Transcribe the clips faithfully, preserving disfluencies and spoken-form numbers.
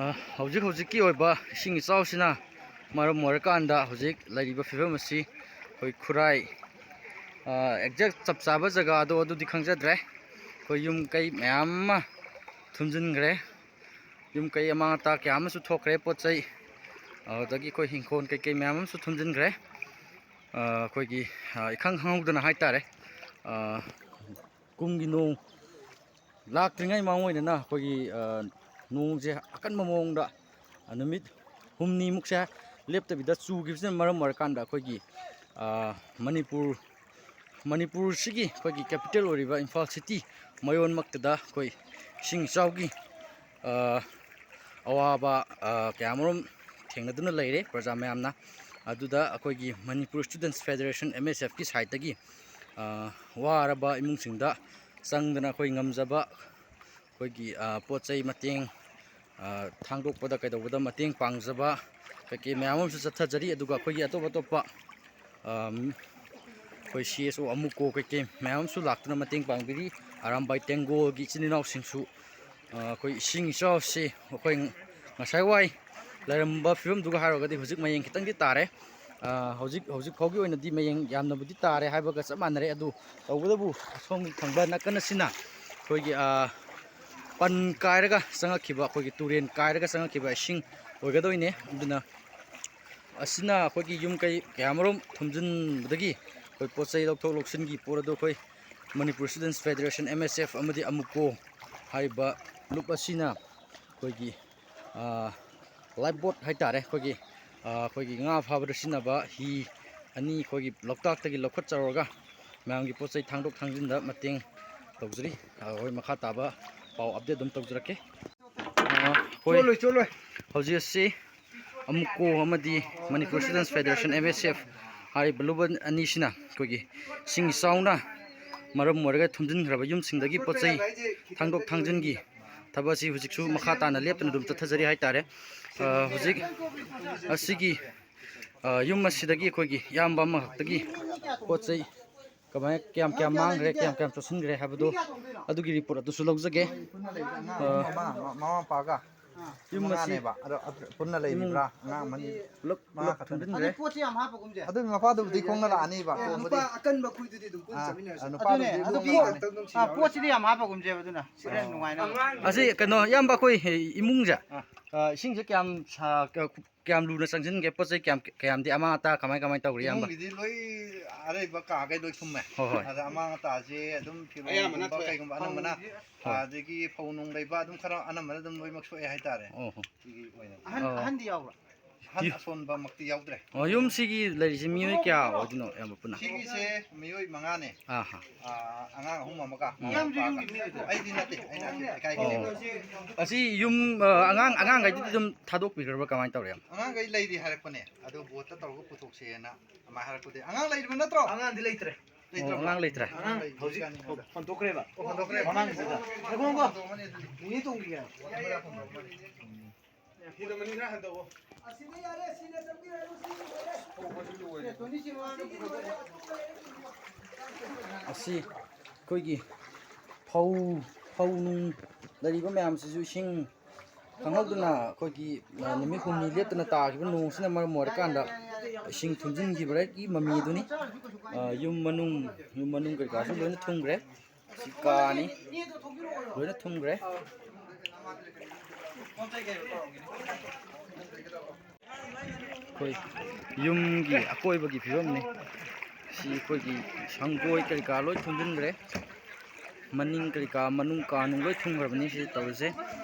ꯑ, ꯍꯧꯖꯤꯛ ꯍꯧꯖꯤꯛꯀꯤ ꯑꯣꯏꯕ ꯏꯁꯤꯡ ꯏꯆꯥꯎꯁꯤꯅ ꯃꯔꯝ ꯑꯣꯏꯔꯀꯥꯟꯗ ꯍꯧꯖꯤꯛ ꯂꯩꯔꯤꯕ ꯐꯤꯕꯝ ꯑꯁꯤ ꯑꯩꯈꯣꯏ ꯈꯨꯔꯥꯏ, ꯑ, exact ꯆꯞ ꯆꯥꯕ ꯖꯒꯥꯗꯣ ꯑꯗꯨꯗꯤ ꯈꯪꯖꯗ꯭ꯔꯦ꯫ ꯑꯩꯈꯣꯏ ꯌꯨꯝ ꯀꯩ ꯃꯌꯥꯝ ꯑꯃ ꯊꯨꯝꯖꯤꯟꯈ꯭ꯔꯦ꯫ ꯌꯨꯝ ꯀꯩ ꯑꯃꯥꯡ ꯑꯇꯥ ꯀꯌꯥ ꯑꯃꯁꯨ ꯊꯣꯛꯈ꯭ꯔꯦ꯫ ꯄꯣꯠ ꯆꯩ, ꯑꯗꯨꯗꯒꯤ ꯑꯩꯈꯣꯏ ꯏꯪꯈꯣꯜ ꯀꯩꯀꯩ ꯃꯌꯥꯝ ꯑꯃꯁꯨ ꯊꯨꯝꯖꯤꯟꯈ꯭ꯔꯦ꯫ ꯑ, ꯑꯩꯈꯣꯏꯒꯤ, ꯑ, ꯏꯈꯪ ꯈꯪꯍꯧꯗꯅ ꯍꯥꯏꯇꯥꯔꯦ, ꯑ, ꯀꯨꯝꯒꯤ ꯅꯣꯡ ꯂꯥꯛꯇ꯭ꯔꯤꯉꯩ ꯃꯃꯥꯡ ꯑꯣꯏꯅꯅ ꯑꯩꯈꯣꯏꯒꯤ, ꯑ, ꯅꯣꯡꯁꯦ ꯑꯀꯟꯕ ꯃꯑꯣꯡꯗ, ꯑ, ꯅꯨꯃꯤꯠ ꯍꯨꯝꯅꯤꯃꯨꯛꯁꯦ ꯂꯦꯞꯇꯕꯤꯗ ꯆꯨꯈꯤꯕꯁꯤꯅ ꯃꯔꯝ ꯑꯣꯏꯔꯀꯥꯟꯗ ꯑꯩꯈꯣꯏꯒꯤ, ꯑ, ꯃꯅꯤꯄꯨꯔ, ꯃꯅꯤꯄꯨꯔꯁꯤꯒꯤ ꯑꯩꯈꯣꯏꯒꯤ capital ꯑꯣꯏꯔꯤꯕ ꯏꯝꯐꯥꯜ city ꯃꯌꯣꯟꯃꯛꯇꯗ ꯑꯩꯈꯣꯏ ꯏꯁꯤꯡ ꯏꯆꯥꯎꯒꯤ, ꯑ, ꯑꯋꯥꯕ, ꯑ, ꯀꯌꯥꯃꯔꯨꯝ ꯊꯦꯡꯅꯗꯨꯅ ꯂꯩꯔꯦ ꯄ꯭ꯔꯖꯥ ꯃꯌꯥꯝꯅ꯫ ꯑꯗꯨꯗ ꯑꯩꯈꯣꯏꯒꯤ Manipur Students Federation, M S F ꯀꯤ side ꯇꯒꯤ, ꯑ, ꯋꯥꯔꯕ ꯏꯃꯨꯡꯁꯤꯡꯗ ꯆꯪꯗꯅ ꯑꯩꯈꯣꯏ ꯉꯝꯖꯕ ꯑꯩꯈꯣꯏꯒꯤ, ꯑ, ꯄꯣꯠ ꯆꯩ ꯃꯇꯦꯡ, ꯑ, ꯊꯥꯡꯗꯣꯛꯄꯗ ꯀꯩꯗꯧꯕꯗ ꯃꯇꯦꯡ ꯄꯥꯡꯖꯕ ꯀꯩꯀꯩ ꯃꯌꯥꯝ ꯑꯃꯁꯨ ꯆꯠꯊꯖꯔꯤ꯫ ꯑꯗꯨꯒ ꯑꯩꯈꯣꯏꯒꯤ ꯑꯇꯣꯞ ꯑꯇꯣꯞꯄ, ꯑꯝ, ꯑꯩꯈꯣꯏ C S O ꯑꯃꯨꯀꯣ ꯀꯩꯀꯩ ꯃꯌꯥꯝ ꯑꯃꯁꯨ ꯂꯥꯛꯇꯨꯅ ꯃꯇꯦꯡ ꯄꯥꯡꯕꯤꯔꯤ꯫ ꯑꯔꯥꯝꯕꯥꯏ ꯇꯦꯡꯒꯣꯜꯒꯤ ꯏꯆꯤꯟ ꯏꯅꯥꯎꯁꯤꯡꯁꯨ, ꯑ, ꯑꯩꯈꯣꯏ ꯏꯁꯤꯡ ꯏꯆꯥꯎꯁꯤ ꯑꯩꯈꯣꯏ ꯉꯁꯥꯏ ꯋꯥꯏ ꯂꯩꯔꯝꯕ ꯐꯤꯕꯝꯗꯨꯒ ꯍꯥꯏꯔꯨꯔꯒꯗꯤ ꯍꯧꯖꯤꯛ ꯃꯌꯦꯡ ꯈꯤꯇꯪꯗꯤ ꯇꯥꯔꯦ꯫ ꯑ, ꯍꯧꯖꯤꯛ, ꯍꯧꯖꯤꯛ ꯐꯥꯎꯒꯤ ꯑꯣꯏꯅꯗꯤ ꯃꯌꯦꯡ ꯌꯥꯝꯅꯕꯨꯗꯤ ꯇꯥꯔꯦ ꯍꯥꯏꯕꯒ ꯆꯞ ꯃꯥꯟꯅꯔꯦ꯫ ꯑꯗꯨ ꯇꯧꯕꯇꯕꯨ ꯑꯁꯣꯝꯒꯤ ꯊꯪꯕ ꯅꯥꯀꯟ ꯑꯁꯤꯅ ꯑꯩꯈꯣꯏꯒꯤ, ꯑ, ꯄꯟ ꯀꯥꯏꯔꯒ ꯆꯪꯉꯛꯈꯤꯕ, ꯑꯩꯈꯣꯏꯒꯤ ꯇꯨꯔꯦꯟ ꯀꯥꯏꯔꯒ ꯆꯪꯉꯛꯈꯤꯕ ꯏꯁꯤꯡ ꯑꯣꯏꯒꯗꯣꯏꯅꯦ꯫ ꯑꯗꯨꯅ ꯑꯁꯤꯅ ꯑꯩꯈꯣꯏꯒꯤ ꯌꯨꯝ ꯀꯩ ꯀꯌꯥꯃꯔꯨꯝ ꯊꯨꯝꯖꯤꯟꯕꯗꯒꯤ ꯑꯩꯈꯣꯏ ꯄꯣꯠ ꯆꯩ ꯂꯧꯊꯣꯛ ꯂꯧꯁꯤꯟꯒꯤ ꯄꯣꯠ ꯑꯗꯨ ꯑꯩꯈꯣꯏ Manipur Students Federation, M S F ꯑꯃꯗꯤ ꯑꯃꯨꯀꯣ ꯍꯥꯏꯔꯤꯕ ꯂꯨꯞ ꯑꯁꯤꯅ ꯑꯩꯈꯣꯏꯒꯤ, ꯑ, life boat ꯍꯥꯏꯇꯥꯔꯦ, ꯑꯩꯈꯣꯏꯒꯤ, ꯑ, ꯑꯩꯈꯣꯏꯒꯤ ꯉꯥ ꯐꯥꯕꯗ ꯁꯤꯖꯤꯟꯅꯕ ꯍꯤ ꯑꯅꯤ ꯑꯩꯈꯣꯏꯒꯤ ꯂꯣꯛꯇꯥꯛꯇꯒꯤ ꯂꯧꯈꯠꯆꯔꯨꯔꯒ ꯃꯌꯥꯝꯒꯤ ꯄꯣꯠ ꯆꯩ ꯊꯥꯡꯗꯣꯛ ꯊꯥꯡꯖꯤꯟꯗ ꯃꯇꯦꯡ ꯇꯧꯖꯔꯤ꯫ ꯑ, ꯑꯩꯈꯣꯏ ꯃꯈꯥ ꯇꯥꯕ ꯄꯥꯎ update ꯑꯗꯨꯝ ꯇꯧꯖꯔꯛꯀꯦ꯫ ꯑ, ꯑꯩꯈꯣꯏ ꯆꯣꯠꯂꯣꯏ, ꯆꯣꯠꯂꯣꯏ꯫ ꯍꯧꯖꯤꯛ ꯑꯁꯤ ꯑꯃꯨꯀꯣ ꯑꯃꯗꯤ Manipur Students Federation, M S F ꯍꯥꯏꯔꯤꯕ ꯂꯨꯞ ꯑꯅꯤꯁꯤꯅ ꯑꯩꯈꯣꯏꯒꯤ ꯏꯁꯤꯡ ꯏꯆꯥꯎꯅ ꯃꯔꯝ ꯑꯣꯏꯔꯒ ꯊꯨꯝꯖꯤꯟꯈ꯭ꯔꯕ ꯌꯨꯝꯁꯤꯡꯗꯒꯤ ꯄꯣꯠ ꯆꯩ ꯊꯥꯡꯗꯣꯛ ꯊꯥꯡꯖꯤꯟꯒꯤ ꯊꯕꯛ ꯑꯁꯤ ꯍꯧꯖꯤꯛꯁꯨ ꯃꯈꯥ ꯇꯥꯅ ꯂꯦꯞꯇꯅ ꯑꯗꯨꯝ ꯆꯠꯊꯖꯔꯤ ꯍꯥꯏꯇꯥꯔꯦ꯫ ꯑ, ꯍꯧꯖꯤꯛ ꯑꯁꯤꯒꯤ, ꯑ, ꯌꯨꯝ ꯑꯁꯤꯗꯒꯤ ꯑꯩꯈꯣꯏꯒꯤ ꯏꯌꯥꯝꯕ ꯑꯃꯈꯛꯇꯒꯤ ꯄꯣꯠ ꯆꯩ ꯀꯃꯥꯏ, ꯀꯌꯥꯝ ꯀꯌꯥꯝ ꯃꯥꯡꯈ꯭ꯔꯦ, ꯀꯌꯥꯝ ꯀꯌꯥꯝ ꯆꯣꯠꯁꯤꯟꯈ꯭ꯔꯦ ꯍꯥꯏꯕꯗꯨ ꯑꯗꯨꯒꯤ report ꯑꯗꯨꯁꯨ ꯂꯧꯖꯒꯦ꯫ ꯑ, ꯃꯃꯥ, ꯃꯃꯥ ꯃꯄꯥꯒ꯫ ꯌꯨꯝ ꯑꯁꯤ ꯃꯉꯥꯅꯦꯕ꯫ ꯑꯗꯣ ꯄꯨꯟꯅ ꯂꯩꯔꯤꯕ꯭ꯔꯥ? ꯑꯉꯥꯡ ꯑꯃꯅꯤ꯫ ꯄꯨꯂꯞ, ꯃꯉꯥ ꯄꯨꯂꯞ ꯈꯛꯇꯅꯤ꯫ ꯊꯨꯝꯖꯤꯟꯈ꯭ꯔꯦ꯫ ꯑꯗꯨ ꯄꯣꯠꯁꯦ ꯌꯥꯝ ꯍꯥꯞꯄꯒꯨꯝꯁꯦ꯫ ꯑꯗꯨ ꯃꯄꯥꯗꯨꯕꯨꯗꯤ ꯈꯣꯡꯅ ꯂꯥꯛꯑꯅꯤꯕ꯫ ꯑꯦ, ꯅꯨꯄꯥ ꯑꯀꯟꯕ ꯈꯨꯏꯗꯨꯗꯤ ꯑꯗꯨꯝ ꯄꯨꯟꯅ ꯑꯥ, ꯆꯠꯃꯤꯟꯅꯔꯁꯤ꯫ ꯅꯨꯄꯥꯗꯨꯕꯨꯗꯤ ꯑꯗꯨꯅꯦ, ꯑꯗꯨ ꯈꯣꯡꯅ ꯄꯣꯠ-, ꯂꯥꯛꯑꯅꯤ꯫ ꯑꯥ, ꯄꯣꯠꯁꯤꯗꯤ ꯌꯥꯝ ꯍꯥꯞꯄꯒꯨꯝꯁꯦꯕ ꯑꯗꯨꯅ꯫ ꯍꯣꯔꯦꯟ ꯅꯨꯡꯉꯥꯏꯅꯕ꯫ ꯑꯁꯤ ꯀꯩꯅꯣ, ꯏꯌꯥꯝꯕ ꯑꯩꯈꯣꯏ ꯏꯃꯨꯡꯁꯦ, ꯑꯥ꯫ ꯑꯥ, ꯏꯁꯤꯡꯁꯦ ꯀꯌꯥꯝ ꯁꯥ-, ꯀ-, ꯀꯌꯥꯝ ꯂꯨꯅ ꯆꯪꯁꯤꯟꯒꯦ? ꯄꯣꯠ ꯆꯩ ꯀꯌꯥꯝ, ꯀꯌꯥꯝꯗꯤ ꯑꯃꯥꯡ ꯑꯇꯥ ꯀꯃꯥꯏ, ꯀꯃꯥꯏ ꯇꯧꯔꯤ, ꯏꯌꯥꯝꯕ? ꯏꯃꯨꯡꯒꯤꯗꯤ ꯂꯣꯏ ꯑꯔꯩꯕ ꯀꯥꯈꯩ ꯂꯣꯏ ꯊꯨꯝꯃꯦ꯫ ꯍꯣꯏ, ꯍꯣꯏ꯫ ꯑꯗ ꯑꯃꯥꯡ ꯑꯇꯥꯁꯦ ꯑꯗꯨꯝ ꯑꯌꯥꯝꯕꯅ ꯐꯤꯔꯣꯜꯒꯨꯝꯕ ꯊꯣꯛꯑꯦ꯫ ꯀꯩꯒꯨꯝꯕ ꯑꯅꯝꯕꯅ, ꯍꯣꯏ꯫ ꯑꯗꯒꯤ ꯐꯧ ꯅꯨꯡ ꯂꯩꯕ ꯑꯗꯨꯝ ꯈꯔ ꯑꯅꯝꯕꯅ ꯑꯗꯨꯝ ꯂꯣꯏꯅꯃꯛ ꯁꯣꯛꯑꯦ ꯍꯥꯏꯇꯥꯔꯦ꯫ ꯑꯣ ꯍꯣ꯫ ꯁꯤꯒꯤ ꯑꯣꯏꯅꯗꯤ꯫ ꯑꯍꯟ, ꯑꯣ꯫ ꯑꯍꯟꯗꯤ ꯌꯥꯎꯕ꯭ꯔꯥ? ꯑꯍꯟ ꯌꯨ-, ꯑꯁꯣꯟꯕꯃꯛꯇꯤ ꯌꯥꯎꯗ꯭ꯔꯦ꯫ ꯑꯣ, ꯌꯨꯝꯁꯤꯒꯤ ꯂꯩꯔꯤꯁꯦ ꯃꯤꯑꯣꯏ ꯀꯌꯥ ꯑꯣꯏꯗꯣꯏꯅꯣ, ꯏꯌꯥꯝꯕ, ꯄꯨꯟꯅ? ꯁꯤꯒꯤꯁꯦ ꯃꯤꯑꯣꯏ ꯃꯉꯥꯅꯦ꯫ ꯑꯥ ꯍꯥ꯫ ꯑꯥ, ꯑꯉꯥꯡ ꯑꯍꯨꯝ ꯑꯃꯒ꯫ ꯎꯝ꯫ ꯏꯌꯥꯝꯕꯁꯨ ꯌꯨꯝꯒꯤ ꯃꯤ ꯑꯣꯏꯗꯣꯏꯔꯥ? ꯑꯩꯗꯤ ꯅꯠꯇꯦ, ꯑꯩꯅ ꯑꯁꯤ ꯂꯩꯀꯥꯏꯒꯤ ꯑꯣ꯫ ꯂꯩꯕ꯫ ꯑꯁꯤ ꯌꯨꯝ, ꯑ, ꯑꯉꯥꯡ, ꯑꯉꯥꯡꯈꯩꯗꯨꯗꯤ ꯑꯗꯨꯝ ꯊꯥꯗꯣꯛꯄꯤꯈ꯭ꯔꯕ꯭ꯔꯥ, ꯀꯃꯥꯏꯅ ꯇꯧꯔꯦ? ꯑꯉꯥꯡꯈꯩ ꯂꯩꯔꯤ ꯍꯥꯏꯔꯛꯄꯅꯦ, ꯑꯗꯣ ꯕꯣꯠꯇ ꯇꯧꯔꯒ ꯄꯨꯊꯣꯛꯁꯦꯅ ꯑꯗꯨꯃꯥꯏꯅ ꯍꯥꯏꯔꯛꯄꯗꯤ꯫ ꯑꯉꯥꯡ ꯂꯩꯔꯤꯕ ꯅꯠꯇ꯭ꯔꯣ? ꯑꯉꯥꯡꯗꯤ ꯂꯩꯇ꯭ꯔꯦ꯫ ꯑꯣ, ꯂꯩꯇ꯭ꯔꯕꯣ? ꯑꯉꯥꯡ ꯂꯩꯇ꯭ꯔꯦ꯫ ꯑꯉꯥꯡ ꯍꯧꯖꯤꯛ ꯂꯩꯇ꯭ꯔꯤꯀꯥꯟꯗ ꯍꯧ-, ꯍꯣꯟꯗꯣꯛꯈ꯭ꯔꯦꯕ꯫ ꯑꯣ, ꯍꯣꯟꯗꯣꯛꯈ꯭ꯔꯦ꯫ ꯃꯃꯥꯡꯒꯤꯗꯨꯗ꯫ ꯉꯥꯏꯈꯣ, ꯉꯥꯏꯈꯣ꯫ ꯍꯣꯟꯗꯣꯛꯑꯝꯃꯅꯤ ꯑꯗꯨꯗꯤ꯫ ꯅꯤꯅꯦ ꯇꯣꯡꯕꯤꯒꯦ꯫ ꯍꯤꯗ ꯃꯅꯤꯡ ꯈꯔ ꯍꯟꯗꯣꯛꯑꯣ꯫ ꯑꯁꯤꯗ ꯌꯥꯔꯦ, ꯁꯤꯅ ꯆꯪꯕꯤꯔꯅꯨ, ꯁꯤ ꯂꯣꯏꯔꯦ꯫ ꯑꯦ, ꯇꯣꯅꯤ, ꯁꯤ ꯃꯃꯥꯡꯗ ꯁꯤꯗꯤ ꯂꯣꯏꯔꯦ, ꯄꯨꯊꯣꯛꯑꯣ꯫ ꯑꯇꯣꯞꯄ ꯂꯩꯔꯦ꯫ ꯑꯁꯤ ꯑꯩꯈꯣꯏꯒꯤ ꯐꯧ, ꯐꯧ ꯅꯨꯡ ꯂꯩꯔꯤꯕ ꯃꯌꯥꯝꯁꯤꯁꯨ ꯏꯁꯤꯡ ꯈꯪꯍꯧꯗꯅ ꯑꯩꯈꯣꯏꯒꯤ, ꯑ, ꯅꯨꯃꯤꯠ ꯍꯨꯝꯅꯤ ꯂꯦꯞꯇꯅ ꯇꯥꯈꯤꯕ ꯅꯣꯡꯁꯤꯅ ꯃꯔꯝ ꯑꯣꯏꯔꯀꯥꯟꯗ ꯏꯁꯤꯡ ꯊꯨꯝꯖꯤꯟꯈꯤꯕꯒꯤ ꯃꯃꯤ ꯑꯗꯨꯅꯤ꯫ ꯑ, ꯌꯨꯝ ꯃꯅꯨꯡ, ꯌꯨꯝ ꯃꯅꯨꯡ ꯀꯩꯀꯥꯁꯨ ꯂꯣꯏꯅ ꯊꯨꯝꯈ꯭ꯔꯦ꯫ ꯁꯤ ꯀꯥꯅꯤ꯫ ꯂꯣꯏꯅ ꯊꯨꯝꯈ꯭ꯔꯦ꯫ ꯑꯩꯈꯣꯏ ꯌꯨꯝꯒꯤ ꯑꯀꯣꯏꯕꯒꯤ ꯐꯤꯕꯝꯅꯤ꯫ ꯁꯤ ꯑꯩꯈꯣꯏꯒꯤ ꯁꯪꯒꯣꯏ ꯀꯔꯤ ꯀꯔꯥ ꯂꯣꯏ ꯊꯨꯝꯖꯤꯟꯈ꯭ꯔꯦ꯫ ꯃꯅꯤꯡ ꯀꯔꯤ ꯀꯔꯥ, ꯃꯅꯨꯡ ꯀꯥ ꯅꯨꯡ ꯂꯣꯏ ꯊꯨꯝꯈ꯭ꯔꯕꯅꯤ꯫ ꯁꯤ ꯇꯧꯔꯤꯁꯦ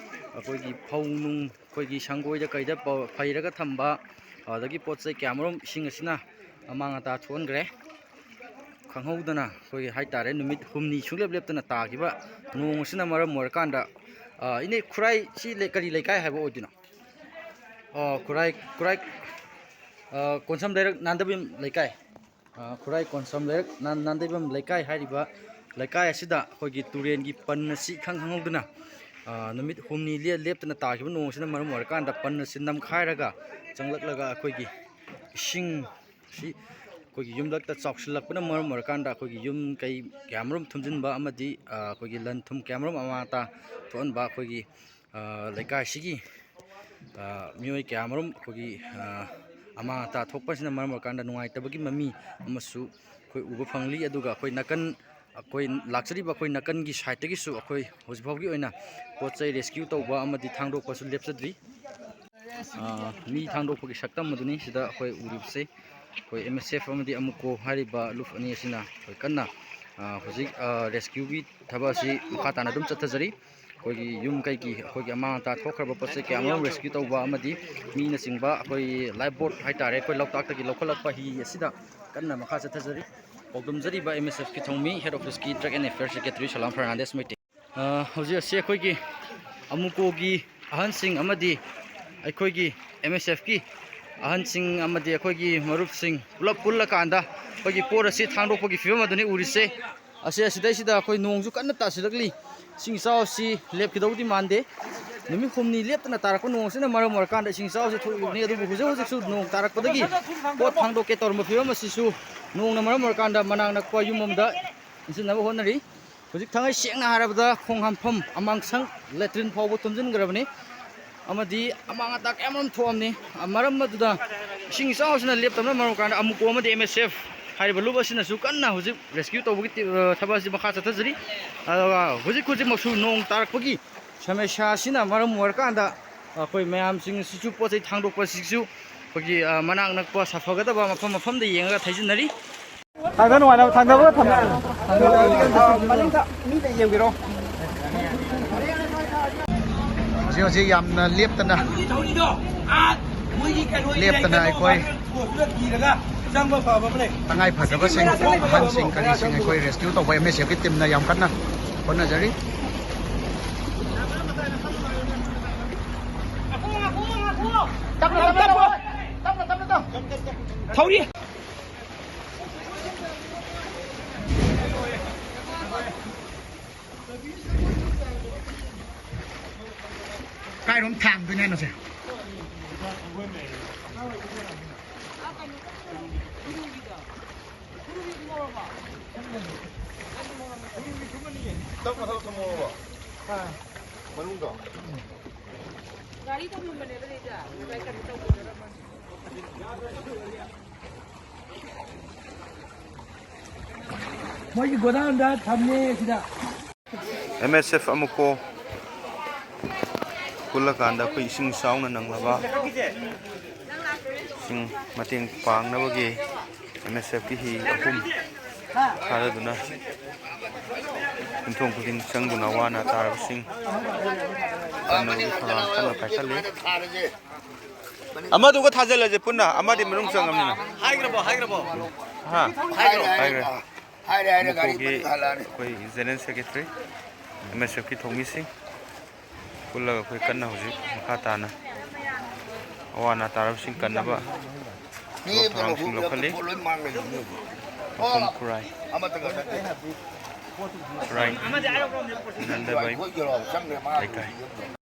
ꯑꯩꯈꯣꯏꯒꯤ ꯐꯧ ꯅꯨꯡ, ꯑꯩꯈꯣꯏꯒꯤ ꯁꯪꯒꯣꯏꯗ ꯀꯩꯗ ꯄ-, ꯐꯩꯔꯒ ꯊꯝꯕ, ꯑꯗꯒꯤ ꯄꯣꯠ ꯆꯩ ꯀꯌꯥ ꯃꯔꯨꯝ ꯏꯁꯤꯡ ꯑꯁꯤꯅ ꯑꯃꯥꯡ ꯑꯇꯥ ꯊꯣꯛꯍꯟꯈ꯭ꯔꯦ꯫ ꯈꯪꯍꯧꯗꯅ ꯑꯩꯈꯣꯏꯒꯤ ꯍꯥꯏꯇꯥꯔꯦ, ꯅꯨꯃꯤꯠ ꯍꯨꯝꯅꯤ ꯁꯨꯡꯂꯦꯞ ꯂꯦꯞꯇꯅ ꯇꯥꯈꯤꯕ ꯅꯣꯡ ꯑꯁꯤꯅ ꯃꯔꯝ ꯑꯣꯏꯔꯀꯥꯟꯗ, ꯑ, ꯏꯅꯦ, ꯈꯨꯔꯥꯏ ꯁꯤ ꯂꯩ-, ꯀꯔꯤ ꯂꯩꯀꯥꯏ ꯍꯥꯏꯕ ꯑꯣꯏꯗꯣꯏꯅꯣ? ꯑ, ꯈꯨꯔꯥꯏ, ꯈꯨꯔꯥꯏ, ꯑ, ꯀꯣꯟꯁꯝ ꯂꯩꯔꯛ ꯅꯥꯟꯗꯕꯤꯝ ꯂꯩꯀꯥꯏ꯫ ꯑ, ꯈꯨꯔꯥꯏ ꯀꯣꯟꯁꯝ ꯂꯩꯔꯛ ꯅꯥꯟ-, ꯅꯥꯟꯗꯩꯕꯝ ꯂꯩꯀꯥꯏ ꯍꯥꯏꯔꯤꯕ ꯂꯩꯀꯥꯏ ꯑꯁꯤꯗ ꯑꯩꯈꯣꯏꯒꯤ ꯇꯨꯔꯦꯟꯒꯤ ꯄꯟ ꯑꯁꯤ ꯏꯈꯪ ꯈꯪꯍꯧꯗꯅ, ꯑ, ꯅꯨꯃꯤꯠ ꯍꯨꯝꯅꯤ ꯂꯦ-, ꯂꯦꯞꯇꯅ ꯇꯥꯈꯤꯕ ꯅꯣꯡ ꯑꯁꯤꯅ ꯃꯔꯝ ꯑꯣꯏꯔꯀꯥꯟꯗ ꯄꯟ ꯑꯁꯤ ꯅꯝꯈꯥꯏꯔꯒ ꯆꯪꯂꯛꯂꯒ ꯑꯩꯈꯣꯏꯒꯤ ꯏꯁꯤꯡ ꯁꯤ ꯑꯩꯈꯣꯏꯒꯤ ꯌꯨꯝꯂꯛꯇ ꯆꯥꯎꯁꯤꯜꯂꯛꯄꯅ ꯃꯔꯝ ꯑꯣꯏꯔꯀꯥꯟꯗ ꯑꯩꯈꯣꯏꯒꯤ ꯌꯨꯝ ꯀꯩ ꯀꯌꯥꯃꯔꯨꯝ ꯊꯨꯝꯖꯤꯟꯕ ꯑꯃꯗꯤ, ꯑ, ꯑꯩꯈꯣꯏꯒꯤ ꯂꯟ ꯊꯨꯝ ꯀꯌꯥꯃꯔꯨꯝ ꯑꯃꯥꯡ ꯑꯇꯥ ꯊꯣꯛꯍꯟꯕ ꯑꯩꯈꯣꯏꯒꯤ, ꯑ, ꯂꯩꯀꯥꯏꯁꯤꯒꯤ ꯑ, ꯃꯤꯑꯣꯏ ꯀꯌꯥ ꯑꯃꯔꯣꯝ ꯑꯩꯈꯣꯏꯒꯤ, ꯑ, ꯑꯃꯥꯡ ꯑꯇꯥ ꯊꯣꯛꯄꯁꯤꯅ ꯃꯔꯝ ꯑꯣꯏꯔꯀꯥꯟꯗ ꯅꯨꯡꯉꯥꯏꯇꯕꯒꯤ ꯃꯃꯤ ꯑꯃꯁꯨ ꯑꯩꯈꯣꯏ ꯎꯕ ꯐꯪꯂꯤ꯫ ꯑꯗꯨꯒ ꯑꯩꯈꯣꯏ ꯅꯥꯀꯟ, ꯑꯩꯈꯣꯏ ꯂꯥꯛꯆꯔꯤꯕ ꯑꯩꯈꯣꯏ ꯅꯥꯀꯟꯒꯤ ꯁꯥꯏꯠꯇꯒꯤꯁꯨ ꯑꯩꯈꯣꯏ ꯍꯧꯖꯤꯛ ꯐꯥꯎꯒꯤ ꯑꯣꯏꯅ ꯄꯣꯠ ꯆꯩ ꯔꯦꯁꯀ꯭ꯌꯨ ꯇꯧꯕ ꯑꯃꯗꯤ ꯊꯥꯡꯗꯣꯛꯄꯁꯨ ꯂꯦꯞꯆꯗ꯭ꯔꯤ꯫ ꯑ, ꯃꯤ ꯊꯥꯡꯗꯣꯛꯄꯒꯤ ꯁꯛꯇꯝ ꯑꯗꯨꯅꯤ ꯁꯤꯗ ꯑꯩꯈꯣꯏ ꯎꯔꯤꯕꯁꯦ꯫ ꯑꯩꯈꯣꯏ ꯑꯦꯝ ꯑꯦꯁ ꯑꯦꯐ ꯑꯃꯗꯤ ꯑꯃꯨꯀꯣ ꯍꯥꯏꯔꯤꯕ ꯂꯨꯞ ꯑꯅꯤ ꯑꯁꯤꯅ ꯑꯩꯈꯣꯏ ꯀꯟꯅ, ꯑ, ꯍꯧꯖꯤꯛ, ꯑ, ꯔꯦꯁꯀ꯭ꯌꯨꯒꯤ ꯊꯕꯛ ꯑꯁꯤ ꯃꯈꯥ ꯇꯥꯅ ꯑꯗꯨꯝ ꯆꯠꯊꯖꯔꯤ꯫ ꯑꯩꯈꯣꯏꯒꯤ ꯌꯨꯝ ꯀꯩꯒꯤ, ꯑꯩꯈꯣꯏꯒꯤ ꯑꯃꯥꯡ ꯑꯇꯥ ꯊꯣꯛꯈ꯭ꯔꯕ ꯄꯣꯠ ꯆꯩ ꯀꯌꯥ ꯑꯃꯔꯣꯝ ꯔꯦꯁꯀ꯭ꯌꯨ ꯇꯧꯕ ꯑꯃꯗꯤ ꯃꯤꯅꯆꯤꯡꯕ ꯑꯩꯈꯣꯏ ꯂꯥꯏꯐ ꯕꯣꯠ ꯍꯥꯏꯇꯥꯔꯦ, ꯑꯩꯈꯣꯏ ꯂꯣꯛꯇꯥꯛꯇꯒꯤ ꯂꯧꯈꯠꯂꯛꯄ ꯍꯤ ꯑꯁꯤꯗ ꯀꯟꯅ ꯃꯈꯥ ꯆꯠꯊꯖꯔꯤ꯫ ꯄꯥꯎꯗꯝꯖꯔꯤꯕ ꯑꯦꯝ ꯑꯦꯁ ꯑꯦꯐꯀꯤ ꯊꯧꯃꯤ, ꯍꯦꯗ ꯑꯣꯐꯤꯁꯀꯤ ꯗ꯭ꯔꯒ ꯑꯦꯟ ꯑꯦꯐꯤꯌꯔ ꯁꯦꯀ꯭ꯔꯦꯇꯔꯤ ꯁꯂꯥꯝ ꯐꯔꯅꯥꯟꯗꯦꯁ ꯃꯩꯇꯩ꯫ ꯑ, ꯍꯧꯖꯤꯛ ꯑꯁꯤ ꯑꯩꯈꯣꯏꯒꯤ ꯑꯃꯨꯀꯣꯒꯤ ꯑꯍꯟꯁꯤꯡ ꯑꯃꯗꯤ ꯑꯩꯈꯣꯏꯒꯤ ꯑꯦꯝ ꯑꯦꯁ ꯑꯦꯐꯀꯤ ꯑꯍꯟꯁꯤꯡ ꯑꯃꯗꯤ ꯑꯩꯈꯣꯏꯒꯤ ꯃꯔꯨꯞꯁꯤꯡ ꯄꯨꯂꯞ ꯄꯨꯜꯂꯀꯥꯟꯗ ꯑꯩꯈꯣꯏꯒꯤ ꯄꯣꯠ ꯑꯁꯤ ꯊꯥꯡꯗꯣꯛꯄꯒꯤ ꯐꯤꯕꯝ ꯑꯗꯨꯅꯤ ꯎꯔꯤꯁꯦ꯫ ꯑꯁꯤ, ꯑꯁꯤꯗꯩꯁꯤꯗ ꯑꯩꯈꯣꯏ ꯅꯣꯡꯁꯨ ꯀꯟꯅ ꯇꯥꯁꯤꯜꯂꯛꯂꯤ꯫ ꯏꯁꯤꯡ ꯏꯆꯥꯎ ꯑꯁꯤ ꯂꯦꯞꯈꯤꯗꯧꯗꯤ ꯃꯥꯟꯗꯦ꯫ ꯅꯨꯃꯤꯠ ꯍꯨꯝꯅꯤ ꯂꯦꯞꯇꯅ ꯇꯥꯔꯛꯄ ꯅꯣꯡ ꯑꯁꯤꯅ ꯃꯔꯝ ꯑꯣꯏꯔꯀꯥꯟꯗ ꯏꯁꯤꯡ ꯏꯆꯥꯎ ꯑꯁꯤ ꯊꯣꯛꯂꯤꯕꯅꯤ꯫ ꯑꯗꯨꯕꯨ ꯍꯧꯖꯤꯛ ꯍꯧꯖꯤꯛꯁꯨ ꯅꯣꯡ ꯇꯥꯔꯛꯄꯗꯒꯤ ꯄꯣꯠ ꯊꯥꯡꯗꯣꯛꯀꯦ ꯇꯧꯔꯝꯕ ꯐꯤꯕꯝ ꯑꯁꯤꯁꯨ ꯅꯣꯡꯅ ꯃꯔꯝ ꯑꯣꯏꯔꯀꯥꯟꯗ ꯃꯅꯥꯛ ꯅꯛꯄ ꯌꯨꯝ ꯑꯃꯗ ꯏꯟꯁꯤꯟꯅꯕ ꯍꯣꯠꯅꯔꯤ꯫ ꯍꯧꯖꯤꯛ ꯊꯥꯡꯉꯩ ꯁꯦꯡꯅ ꯍꯥꯏꯔꯕꯗ ꯈꯣꯡ ꯍꯥꯝꯐꯝ ꯑꯃꯥꯡꯁꯪ ꯂꯦꯇ꯭ꯔꯤꯟ ꯐꯥꯎꯕ ꯊꯨꯝꯖꯤꯟꯈ꯭ꯔꯕꯅꯤ ꯑꯃꯗꯤ ꯑꯃꯥꯡ ꯑꯇꯥ ꯀꯌꯥ ꯑꯃꯔꯣꯝ ꯊꯣꯛꯑꯝꯅꯤ꯫ ꯃꯔꯝ ꯑꯗꯨꯗ ꯏꯁꯤꯡ ꯏꯆꯥꯎ ꯑꯁꯤꯅ ꯂꯦꯞꯇꯕꯅ ꯃꯔꯝ ꯑꯣꯏꯔꯀꯥꯟꯗ ꯑꯃꯨꯀꯣ ꯑꯃꯗꯤ ꯑꯦꯝ ꯑꯦꯁ ꯑꯦꯐ ꯍꯥꯏꯔꯤꯕ ꯂꯨꯞ ꯑꯁꯤꯅꯁꯨ ꯀꯟꯅ ꯍꯧꯖꯤꯛ ꯔꯦꯁꯀ꯭ꯌꯨ ꯇꯧꯕꯒꯤ ꯇꯤ-, ꯑ, ꯊꯕꯛ ꯑꯁꯤ ꯃꯈꯥ ꯆꯠꯊꯖꯔꯤ꯫ ꯑꯗꯨꯒ ꯍꯧꯖꯤꯛ ꯍꯧꯖꯤꯛꯃꯛꯁꯨ ꯅꯣꯡ ꯇꯥꯔꯛꯄꯒꯤ ꯁꯃꯁ꯭ꯌꯥ ꯑꯁꯤꯅ ꯃꯔꯝ ꯑꯣꯏꯔꯀꯥꯟꯗ ꯑꯩꯈꯣꯏ ꯃꯌꯥꯝꯁꯤꯡ ꯑꯁꯤꯁꯨ ꯄꯣꯠ ꯆꯩ ꯊꯥꯡꯗꯣꯛꯄ ꯑꯁꯤꯁꯨ ꯑꯩꯈꯣꯏꯒꯤ, ꯑ, ꯃꯅꯥꯛ ꯅꯛꯄ ꯁꯥꯐꯒꯗꯕ ꯃꯐꯝ ꯃꯐꯝꯗ ꯌꯦꯡꯉꯒ ꯊꯩꯖꯤꯟꯅꯔꯤ꯫ ꯊꯥꯡꯗ ꯅꯨꯡꯉꯥꯏꯅꯕ ꯊꯥꯡꯗꯕ ꯊꯝꯃꯦ꯫ ꯃꯅꯤꯡꯗ ꯃꯤꯗ ꯌꯦꯡꯕꯤꯔꯣ꯫ ꯍꯧꯖꯤꯛ ꯍꯧꯖꯤꯛ ꯌꯥꯝꯅ ꯂꯦꯞꯇꯅ, ꯂꯦꯞꯇꯅ ꯑꯩꯈꯣꯏ ꯇꯉꯥꯏ ꯐꯗꯕꯁꯤꯡ, ꯑꯍꯟꯁꯤꯡ, ꯀꯔꯤꯁꯤꯡ ꯑꯩꯈꯣꯏ ꯔꯦꯁꯀ꯭ꯌꯨ ꯇꯧꯕ ꯑꯦꯝ ꯑꯦꯁ ꯑꯦꯐꯀꯤ ꯇꯤꯝꯅ ꯌꯥꯝ ꯀꯟꯅ ꯍꯣꯠꯅꯖꯔꯤ꯫ ꯊꯧꯔꯤ꯫ ꯀꯥꯏꯔꯣꯝ ꯊꯥꯡꯗꯣꯏꯅꯦ ꯍꯥꯏꯅꯣ ꯁꯦ? ꯇꯞꯅ ꯊꯕꯛ ꯊꯝꯃꯣꯕ꯫ ꯃꯅꯨꯡꯗ꯫ ꯃꯣꯏꯒꯤ ꯒꯣꯗꯥꯎꯟꯗ ꯊꯝꯃꯦ ꯁꯤꯗ꯫ ꯑꯦꯝ ꯑꯦꯁ ꯑꯦꯐ ꯑꯃꯨꯛꯀꯣ ꯄꯨꯜꯂꯀꯥꯟꯗ ꯑꯩꯈꯣꯏ ꯏꯁꯤꯡ ꯆꯥꯎꯅ ꯅꯪꯂꯕ ꯁꯤꯡ ꯃꯇꯦꯡ ꯄꯥꯡꯅꯕꯒꯤ ꯑꯦꯝ ꯑꯦꯁ ꯑꯦꯐꯀꯤ ꯍꯤ ꯑꯍꯨꯝ ꯊꯥꯗꯗꯨꯅ ꯌꯨꯝꯊꯣꯡ ꯈꯨꯗꯤꯡ ꯆꯪꯗꯨꯅ ꯋꯥꯅ ꯇꯥꯔꯕꯁꯤꯡ ꯀꯟꯅꯕꯒꯤ ꯊꯧꯔꯥꯡ ꯀꯟꯅ ꯄꯥꯏꯈꯠꯂꯤ꯫ ꯑꯃꯗꯨꯒ ꯊꯥꯖꯤꯜꯂꯁꯦ ꯄꯨꯟꯅ, ꯑꯃꯗꯤ ꯃꯅꯨꯡ ꯆꯪꯉꯕꯅꯤꯅ꯫ ꯍꯥꯏꯈ꯭ꯔꯕꯣ? ꯍꯥꯏꯈ꯭ꯔꯕꯣ? ꯍꯥ? ꯍꯥꯏꯈ꯭ꯔꯣ꯫ ꯍꯥꯏꯈ꯭ꯔꯦ꯫ ꯍꯥꯏꯔꯦ, ꯍꯥꯏꯔꯦ, ꯒꯥꯔꯤ ꯃꯀꯣꯛꯒꯤ ꯃꯅꯨꯡ ꯍꯜꯂꯛꯑꯅꯤ꯫ ꯑꯩꯈꯣꯏ ꯖꯦꯅꯔꯦꯜ ꯁꯦꯀ꯭ꯔꯦꯇꯔꯤ, ꯑꯦꯝ ꯑꯦꯁ ꯑꯦꯐꯀꯤ ꯊꯧꯃꯤꯁꯤꯡ ꯄꯨꯜꯂꯒ ꯑꯩꯈꯣꯏ ꯀꯟꯅ ꯍꯧꯖꯤꯛ ꯃꯈꯥ ꯇꯥꯅ ꯑꯋꯥ ꯑꯅꯥ ꯇꯥꯔꯕꯁꯤꯡ ꯀꯟꯅꯕ ꯃꯤ ꯑꯝꯇ ꯊꯧꯔꯥꯡꯁꯤꯡ ꯂꯧꯈꯠꯂꯤ꯫ ꯂꯧꯊꯣꯛ-, ꯂꯣꯏ ꯃꯥꯡꯉꯦ ꯃꯤ ꯍꯧꯖꯤꯛ꯫ ꯃꯐꯝ ꯑꯣ, ꯈꯨꯔꯥꯏ꯫ ꯑꯃꯠꯇꯒ ꯅꯠꯇꯦ꯫ ꯈꯨꯔꯥꯏ ꯅꯟꯗꯕꯥꯏ ꯑꯩꯈꯣꯏ ꯌꯧꯔꯛꯑꯕ ꯆꯪꯈ꯭ꯔꯦ ꯃꯥ ꯂꯩꯀꯥꯏ꯫